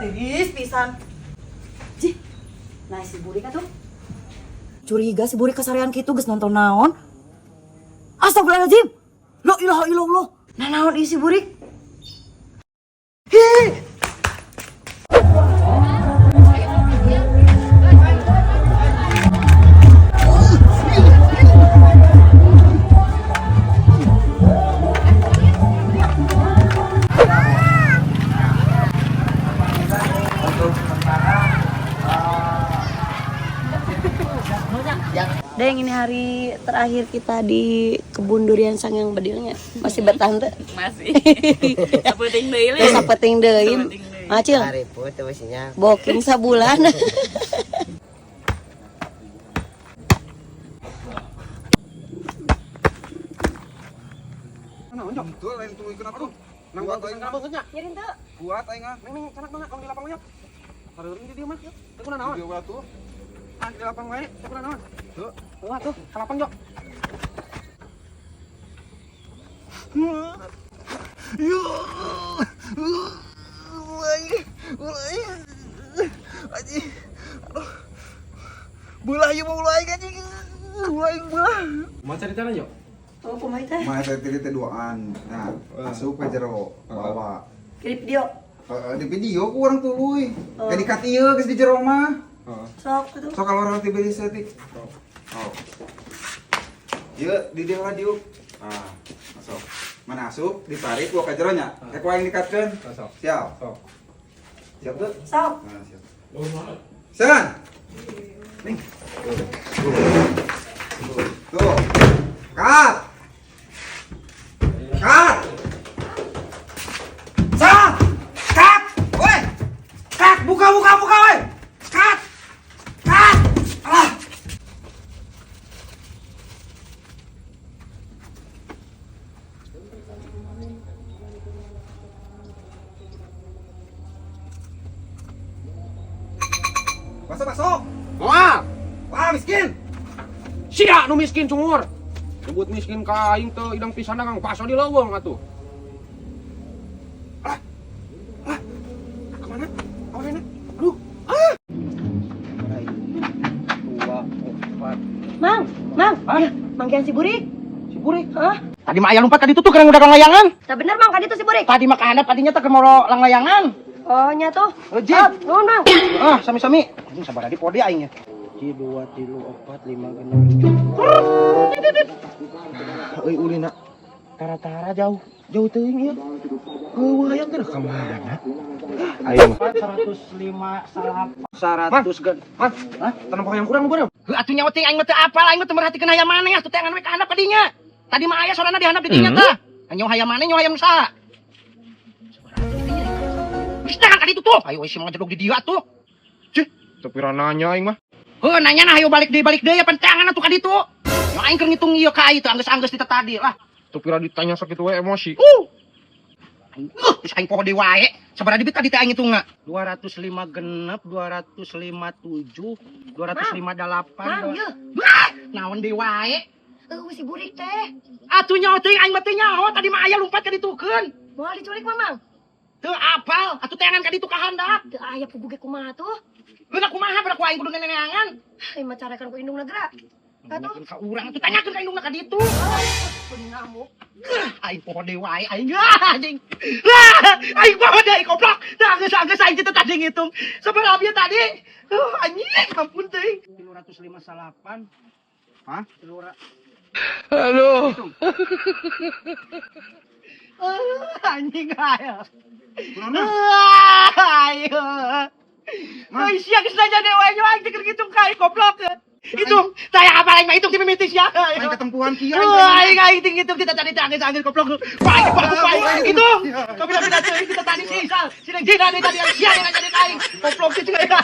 Tiris pisan. Jih. Nah, si Burik atuh. Curiga si Burik kasarean kitu geus nonton naon? Astagfirullahaladzim. La ilaha illallah. Nah, naon ieu si Burik? Hi. Deng, ini hari terakhir kita di kebun durian Sangyang Bedilnya. Masih bertahan tuh? Masih. Sapenting deui Terus sapeting deui. Sapenting deui. Acil, Hariput teh besinya. booking sabulan. Tuh lain tuluy kenapa tuh? Nang buat aing ah. Nyirin tuh. Buat aing ah. Neng neng canak mana kamu di lapang nya. Hareureun di dieu mah. Teu kuna naon? Di dieu tuh. Ah di lapang wae, teu kuna naon? Tuh. Wah tuh, ka lapang jok. Anjing. Aduh. Belah ieu mah ulah aing anjing. Ulah aing belah. Mau ceritana jok? Oh, kumaha teh? Mah eta teh teh duaan. Nah, asup ka jero bawa. Kirim video. Heeh, di video ku urang tuluy. Oh. Ka dikat ieu geus di jero mah. Sok atuh. Sok kalau orang tiba di setik. Oh. Ieu di dieu lah diuk. Ah, masuk. Mana asup ditarik gua ka jero nya. Rek ku aing dikatkeun. Sok. Siap. Sok. Siap tuh? Sok. Nah, siap. San. Nih. Tuh. Tuh. Tuh. Cut. Cut. San. Cut. Woi. Cut, buka buka buka woi. Cut. Cut. Alah. Masuk, masuk. Moal. Wah, miskin. Sia nu miskin cungur. Nyebut miskin ka aing teu idang pisan dagang bakso di leuweung atuh. Alah. Alah. Kemana? Awalnya? Aduh. Ah. Dua, empat. Mang, Mang. Ya, mangkian si Burik. Si Burik. Hah? Tadi mah aya lompat ka ditu tuh keur udah layangan. Tah bener Mang, ka ditu si Burik. Tadi mah ka handap tadinya teh keur moro langlayangan. Oh, nya tuh. Oh, Jin. Oh, nuhun, Mang. Ah, sami-sami. Anjing sabar di podi aing nya. 1 2 3 4 5 6 7. Euy ulina. Tara-tara jauh. Jauh teuing ieu. Heueuh hayang teh ka mana? Ayo mah. 105 salap 100 gen. Hah? Tanam yang kurang bareng. Heuh atuh nyawa teh aing mah teu apal, aing mah teu merhatikeun hayam maneh atuh teh angan we ka handap ka dinya. Tadi mah aya sorana di handap di dinya tah. Nyawa hayam maneh nyawa hayam saha? Geus teh ka ditu tuh. Ayo si mah jedog di dieu atuh. Cih, teu pira nanya aing mah. Heuh nanya nah ayo balik deui ya pentangan atuh ka ditu. Nyawa aing keur ngitung ieu ka ieu anggeus-anggeus di tadi lah. Teu pira ditanya sakitu we emosi. Geus aing poho deui wae. Sabaraha dibit tadi teh aing ngitungna? 205 genep, 257, 258. Mang, yeuh. Wah, naon deui wae? Eueuh si Burik teh. Atuh nyawa teuing aing mah teu nyaho, tadi mah aya lumpat ka ditukeun. Moal diculik mah, Mang. Teu apal, atuh teangan ka ditu ka handap. Teu aya pugu ge kumaha tuh? Leuh kumaha badak ku aing kudu neneangan. Ai mah carekan ku indungna geura. Atuh. Tanyakeun ka urang atuh tanyakeun ka indungna ka ditu. Ngamuk. Aing poho deui wae aing ah, anjing. Ah, aing poho deui goblok. Tah geus aing teh tadi ngitung. Sabaraha bieu tadi? Anjing, ampun teuing. 358. Hah? Aduh. Anjing ayo. Kunaon? Ayo. Ai sia geus nanya deui wae aing teh keur ngitung ka aing goblok. Hitung, saya apa aing mah hitung ti mimitis ya. Aing ketempuhan kieu Aing aing. aing aing hitung kita tadi tangis angin goblok. Paing paing paing hitung. Kau bilang tidak kita tadi sih sal. Sini jina tadi sia nanya aing. Goblok sih juga ya.